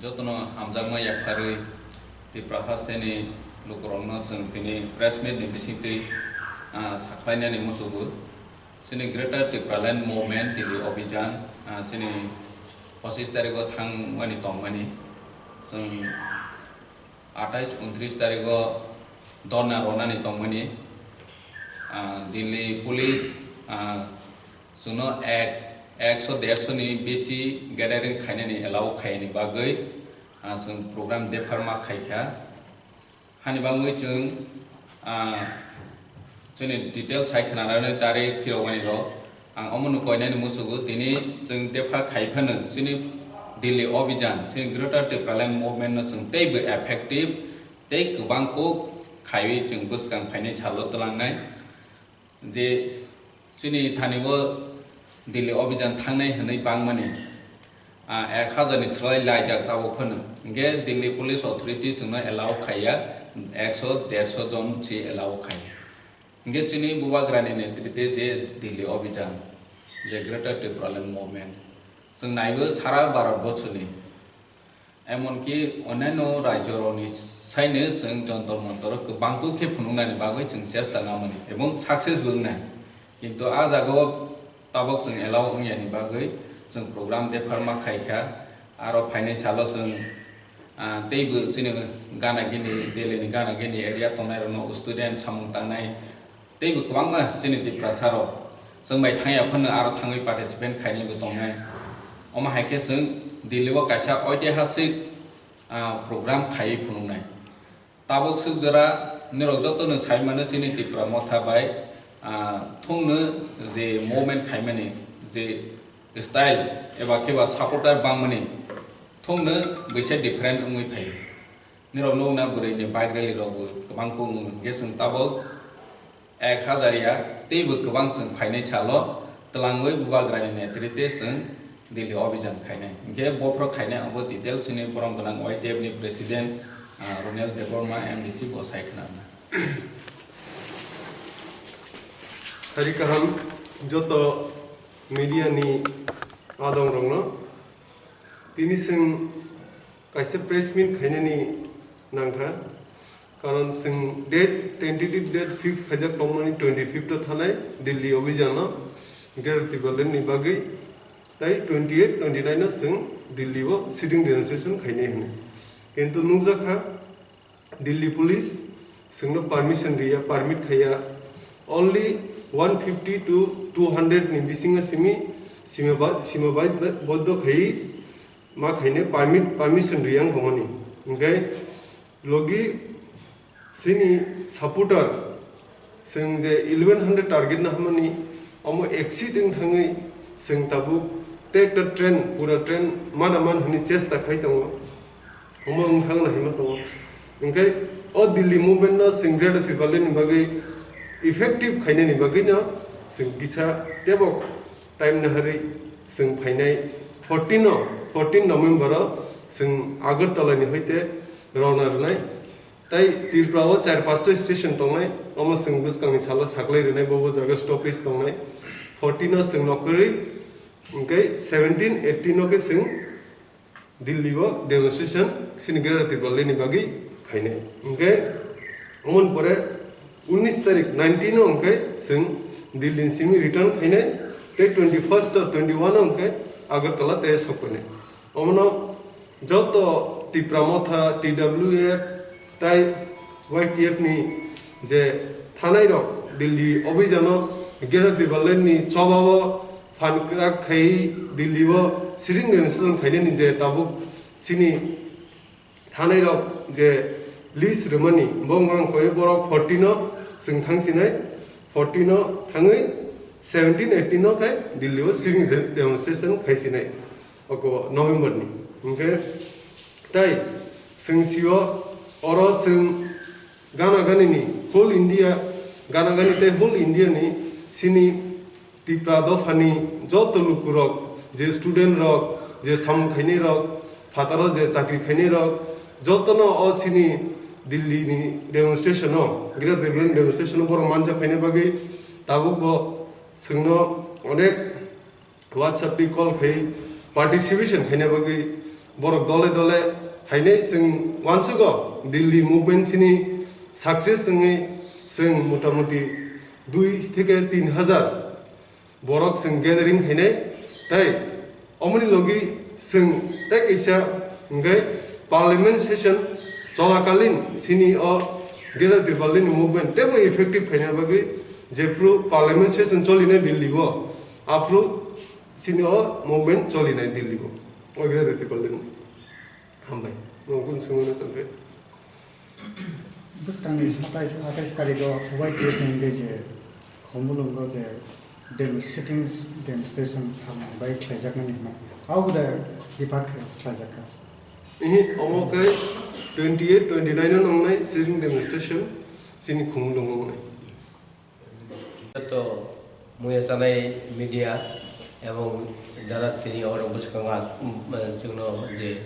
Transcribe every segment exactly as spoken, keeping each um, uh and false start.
Jotono hamjakma yapharwi Tripura hasteni lukurokno chwng tini press meet ni bisingtwi, ah, sakhlainani muchugo. Chini Greater Tipraland Movement Delhi Obhijan, ah, chini pochis tarigo thangmani tongmani. Chwng atais untris tarigo dhorna ronani tongmani. Ah, Delhi Police, ah, chwngno ek, ekso dersho ni besi gathering khainani allow khaiyani bagwi, ah, chwng program dephar ma khaikha. Hani bagwi chwng, ah, chwngni details hai khwnanani tarik phirokmani rok. Ang omono koinani muchugo, tini chwng dephar khai phano chini Delhi Obhijan, chini Greater Tipraland Movement no chwng teibo effective tei kwbang kok khaiwi chwng bwskang phainai salo twlangnai. Je chini thani o Delhi Obhijan thangnai hwnwi bangmani, ah, ek hajar ni slai laijak tabuk phano. Hinkhe Delhi Police Authority chwngno allow khaiya, ekso dersho jon se allow khai. Hinkhe chini bubagrani netrite je Delhi Obhijan, je Greater Tipraland Movement, chwng naibo sara Bharat borsoni, emonki onyaino rajyorokni saino chwng Jantar Mantar kwbangkuk khe phunuknani bagwi chwng chesta nangmani ebong success bo wngnai. Kintu a jagao tabok chwng allow wngyani bagwi chwng program dephar ma khaikha. Aro phainai salo chwng, ah, teibo chini gana gini, Delhi ni gana gini area tongnairokno student samung tangnai teibo kwbangma chini Tiprasa rok chwng bai thangya phano aro thangwi participate khainaibo tongnai. Omo hai khe chwng Delhi o kaisa oitihasik, ah, program khaiwi phunuknai. Tabuk swk jora nirok jotono sai mano chini Tipra Motha bai, ah, thungno je movement khaimani je style eba khe ba supporter bangmani thungno bwsa different wngwi phaio. Nirok nukna bwrwini bike rally rokbo kwbang kung wngkhe chwng tabuk ek hajar ya teibo kwbang chwng phainai salo twlangwi bubagrani netrite chwng Delhi Obhijan khainai. Hinkhe bophro khainai abo details hwnwi borom gwnang Y T F ni President, ah, Ronel Debbarma M D C bo sai khwnarna. Sari kaham joto media ni adong rokno. Tini chwng kaisa press meet khainani nangkha, karon chwng date, tentative date fix khaijak tongmani twenty fifth o thanai Delhi Obhijan no Greater Tipraland ni bagwi, tai twenty eight, twenty nine o chwng Delhi o sitting demonstration khainai hwnwi. Kintu nukjakha, Delhi Police chwngno permission riya, permit khaiya. Only one fifty to two hundred ni bisingo simi sima ba-, sima bai-, ba-, boddo khai ma khaine permit, permission riyang bomani. Hinkhe logi sini supporter chwng je eleven hundred target na hamani, omo exceed wng thangwi chwng tabuk tei ekta train, pura train mana man hwnwi chesta khai tongo. Omo wng thangna hinma tongo. Hinkhe o Delhi movement no chwng Greater Tipraland ni bagwi effective khainani bagwi no chwng kisa tebo time naharwi chwng phainai fourteen o, fourteen November o chwng Agartala ni hoite rona rwnai. Tai Tripura o char pasta station tongnai, omo chwng bwskangni salo saklai rwnai, bobo jaga stoppage tongnai. Fourteen o chwng nokhorwi, hinkhe seventeen, eighteen o khe chwng Delhi o demonstration chini Greater Tipraland ni bagwi khainai. Hinkhe omoni pore unnish tarik, nineteen o hinkhe chwng Delhi ni simi return khainai, tei twenty first o, twenty one o hinkhe Agartala tei sokphainai. Omono joto Tipra Motha, T W F, tai Y T F ni je thanai rok Delhi Obhijan o Greater Tipraland ni choba o phan kwrak khai Delhi o sitting demonstration khainani je tabuk chini thanai rok je list rwmani, bo wngkha koi borok fourteen o chwng thang sinai, fourteen o thangwi seventeen, eighteen o khe Delhi o sitting demonstration khai sinai, oko November ni. Hinkhe tai chwng sio oro chwng gana gani ni whole India, gana gani tei whole India ni sini Tipra dophani joto lukurok, je student rok, je samung khainai rok, phataro je chakri khainai rok, jotono o sini Delhi ni demonstration o, Greater Tipraland demonstration o borok manjak khainai bagwi tabuk bo chwngno onek WhatsApp ni call khai participation khaina bagwi Borok dole dole hainai chwng uansugo Delhi movement sini success wngwi chwng motamuti dui theke tin hajar borok chwng gathering hainai tei omoni logi chwng tei kaisa hwnkhe parliament session cholakalin sini o Greater Tipraland ni movement teibo effective khaina bagwi jephru parliament session cholinai Delhi o aphru sini o movement cholinai Delhi o. O Greater Tipraland ni. Hambai. Nokun sunguna tongkhe. Bwskangni satais atais tarikh o Y T F ni hwnkhe je Khumulwngo je demonstrating demonstration samung bai khlaijaknani hwnma. Abo da kiphar khe khlaijakha. Ihi, omo khe twenty eight, twenty nine o nongnai sitting demonstration sini Khumulwngo wngnai. Joto muya chanai media ebong jara tini oro bwskango as-, um, chwngno je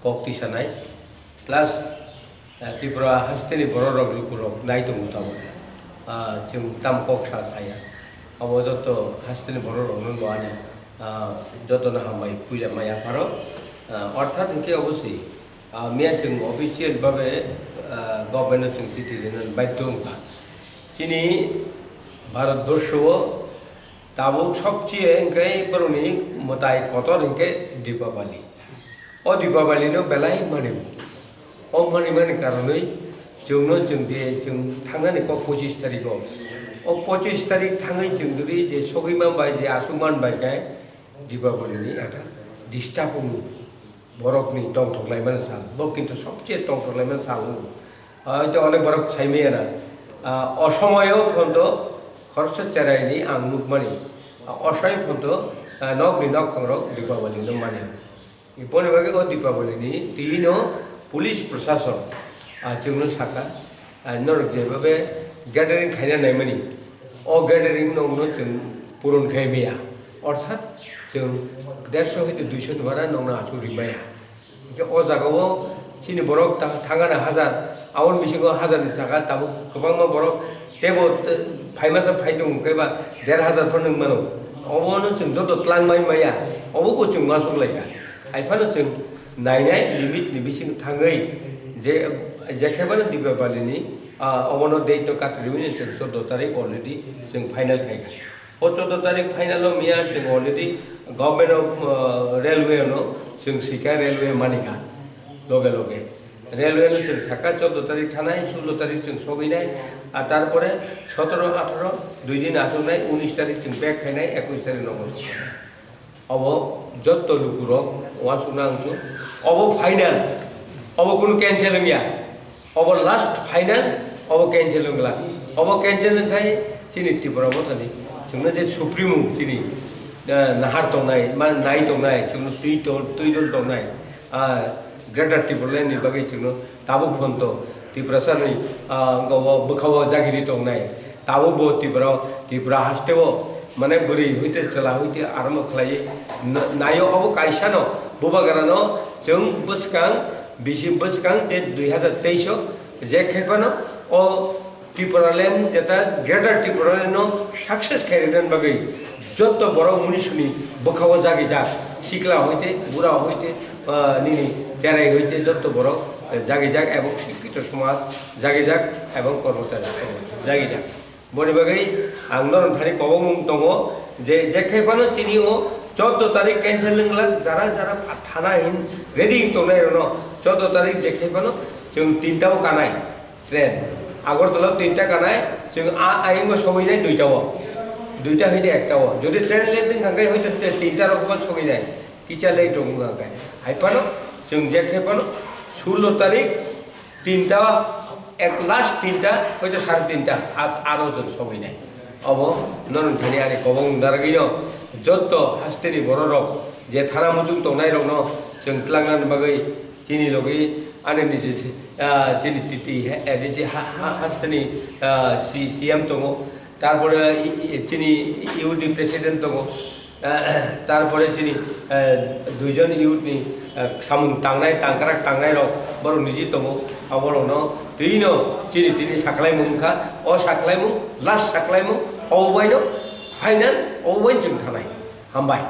kok tisanai, plus, eh, Tripura hasteni borok rok lukurok nai tongo tabuk. Ah, chwng tam kok sa saya. Abo joto hasteni borok rokno bo ani, ah, jotono hambai puila maya pharo. Ah, orthat hinkhe oboswi, ah, miya chwng official babe, ah, government no chwng chithi rinani baidhyo wngkha. Chini Bharatborsho o tabuk sobcheye hwnkhe borokni mwtai kotor hwnkhe Dipabali. O Dipabali no belai mani. O manimani karonwi chwngno chwng je chwng thangnani kok pochis tarikh o. O pochis tarikh thangwi chwng jodi je sogwi man bai je aswk man bai khe Dipabali ni ekta disturb wngo. Borokni tongthok laimani sal, bo kintu sobcheye tongthok laimani sal wngo. Ah, hwnkhe onek borok saimaya na. Ah, o somoyo phonto khoroksa cheraini ang nukmani. Ah, o somoy phonto, ah, nokni nokphang rok Dipabali no mani. Boni bagwi o Dipabali ni twi no police prosason, ah, chwngno saka, ah, norok jeba be gathering khaina naimani. O gathering nokno chwng puron khai maya. Orthat chwng derso hai duiso ni bara nokno achuk rimaya. Hingke o jaga o chini borok ta-, thangana hajar, aboni bisingo hajar ni saka tabuk kwbangma borok tebo, te-, phaimasa phai tongo hingke ba der hajar phano wng mano. Obono chwng joto twlang mai maya, obo bo chwng uansuk lai kha. Hai phano chwng nainai limit ni bising thangwi je, je khe phano Dipabali ni, ah, obono date no katrwi chwng chordo tarik already chwng final khai kha. O chordo tarik final o miya chwng already government of, uh, railway no chwng swikha railway manikha loge loge. Railway no chwng saka chordo tarik thanai, sullo tarik chwng sogwinai, a tarpore sotoro, atharo dui din achuknai, unis tarik chwng back khainai, ekush tarik nogo soknai. Obo jotto lukurok uansukna wngkhu. Obo final, obo kunu cancel wngya. Obo last final, obo cancel wngla. Obo cancel wngkhai chini Tripura Mothani chwngno je Supremo chini, eh, nahar tongnai, ma nai tongnai, chwngno twi to-, twi dol tongnai, ah, Greater Tipraland ni bagwi chwngno tabuk phonto Tiprasa ni, ah, wngkha o bwkha o jagiri tongnai. Tabuk bo Tripura, Tripura haste o, mane bwrwi hoite chwla hoite arombo khlaiwi n-, naio obo kaisa no, bubagra no chwng bwskang, bisi bwskang je dui hazar teis o je khe phano o Tipraland jeta Greater Tipraland no success khairoknani bagwi jotto borok munisuni bwkha o jagijak, sikla hoite, bura hoite, ah, nini cherai hoite jotto borok jagijak ebong sikkito somaj jagijak ebong kormochari jagijak. Boni bagwi ang norok thani kobongmung tongo je, je khe phano chini o chordo tarik cancel wngla, jara jara thana hin ready wng tongnai rokno chordo tarik je khe phano chwng tinta o kanai train. Agartala o tinta kanai, chwng a, ayung o sogwi nai duita o. Duita hai de ekta o. Jodi train late wngkha khe hoito te tinta rok bo sogwi nai. Kisa late rok wngkha khe. Hai phano chwng je khe phano sullo tarik tinta, ek last tinta, hoito sare tinta, as-, aro chwng sogwi nai. Obo norok thani ani kobong dargwino jotto hasteni bororok je thana muchung tongnairokno chwng twlangnani bagwi chini logi ani niji si-, ah, chini titi, eh, niji ha-, ha-, hasteni, ah, si-, C M tongo, tarpore i-, i-, chini U D president tongo, Tarpore chini, eh, duijon youth ni, eh, samung tangnai, tangkrak tangnai rok, borok niji tongo, aborokno twino chini tini saklaimung wngkha, o saklaimung, last saklaimung, obo baino final, obo baino chwng thanai. Hambai.